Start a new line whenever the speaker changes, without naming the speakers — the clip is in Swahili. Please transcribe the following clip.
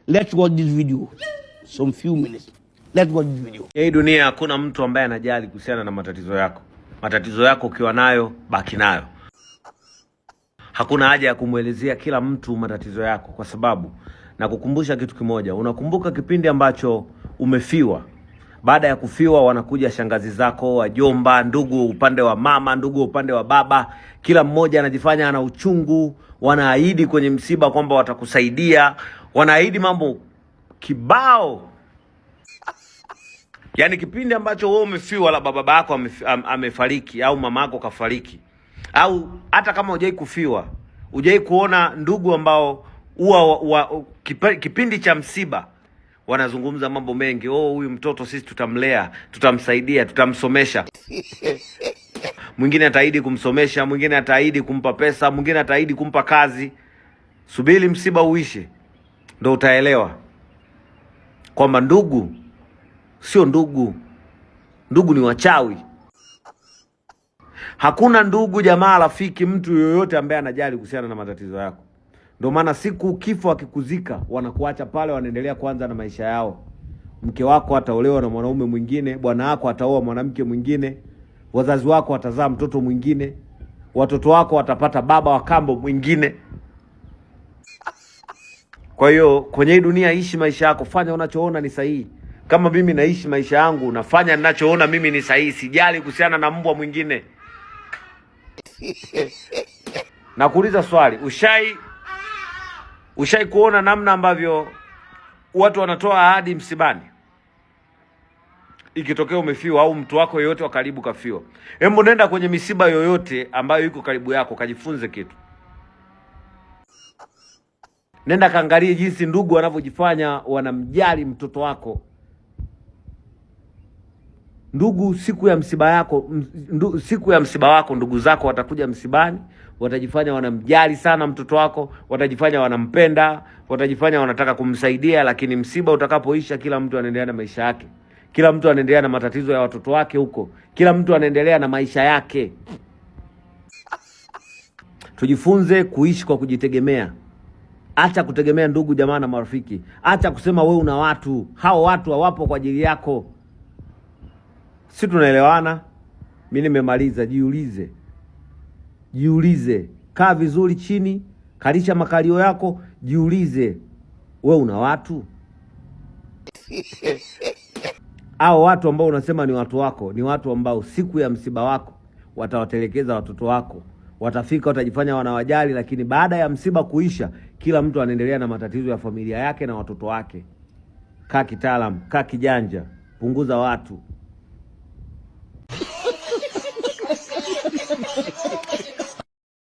Let's watch this video. Some few minutes. Let's watch this video.
Hii dunia hakuna mtu ambaye anajali kuhusiana na matatizo yako. Matatizo yako ukiwa nayo, baki nayo. Hakuna haja ya kumwelezea kila mtu matatizo yako, kwa sababu nakukumbusha kitu kimoja. Unakumbuka kipindi ambacho umefiwa? Baada ya kufiwa, wanakuja shangazi zako, wajomba, ndugu upande wa mama, ndugu upande wa baba, kila mmoja anajifanya ana uchungu. Wanaahidi kwenye msiba kwamba watakusaidia, wanaahidi mambo kibao. Yaani kipindi ambacho wewe umefiwa, labda baba yako amefariki au mama yako kafariki, au hata kama hujai kufiwa, hujai kuona ndugu ambao huwa kipindi cha msiba wanazungumza mambo mengi. Oh, huyu mtoto sisi tutamlea, tutamsaidia, tutamsomesha. Mwingine ataahidi kumsomesha, mwingine ataahidi kumpa pesa, mwingine ataahidi kumpa kazi. Subiri msiba uishe, ndo utaelewa kwamba ndugu sio ndugu, ndugu ni wachawi. Hakuna ndugu, jamaa, rafiki, mtu yoyote ambaye anajali kuhusiana na matatizo yako. Ndio maana siku kifo akikuzika, wanakuacha pale, wanaendelea kwanza na maisha yao. Mke wako ataolewa na mwanaume mwingine, bwana wako ataoa mwanamke mwingine, wazazi wako watazaa mtoto mwingine, watoto wako watapata baba wa kambo mwingine. Kwa hiyo kwenye hii dunia, ishi maisha yako, fanya unachoona ni sahihi. Kama mimi naishi maisha yangu, nafanya ninachoona mimi ni sahihi, sijali kuhusiana na mbwa mwingine. Nakuuliza swali, ushai kuona namna ambavyo watu wanatoa ahadi msibani? Ikitokea umefiwa au mtu wako yoyote wa karibu kafiwa, hebu nenda kwenye misiba yoyote ambayo iko karibu yako, kajifunze kitu. Nenda kaangalie jinsi ndugu wanavyojifanya wanamjali mtoto wako. Ndugu, siku ya msiba yako, siku ya msiba wako, ndugu zako watakuja msibani, watajifanya wanamjali sana mtoto wako, watajifanya wanampenda, watajifanya wanataka kumsaidia, lakini msiba utakapoisha, kila mtu anaendelea na maisha yake, kila mtu anaendelea na matatizo ya watoto wake huko, kila mtu anaendelea na maisha yake. Tujifunze kuishi kwa kujitegemea. Acha kutegemea ndugu jamaa na marafiki. Acha kusema we una watu. Hao watu hawapo kwa ajili yako. Si tunaelewana? Mi nimemaliza. Jiulize, jiulize, kaa vizuri chini, kalisha makalio yako, jiulize, we una watu? Hao watu ambao unasema ni watu wako ni watu ambao siku ya msiba wako watawatelekeza watoto wako, watafika, watajifanya wanawajali, lakini baada ya msiba kuisha, kila mtu anaendelea na matatizo ya familia yake na watoto wake. Kaa kitaalam, kaa kijanja, punguza watu.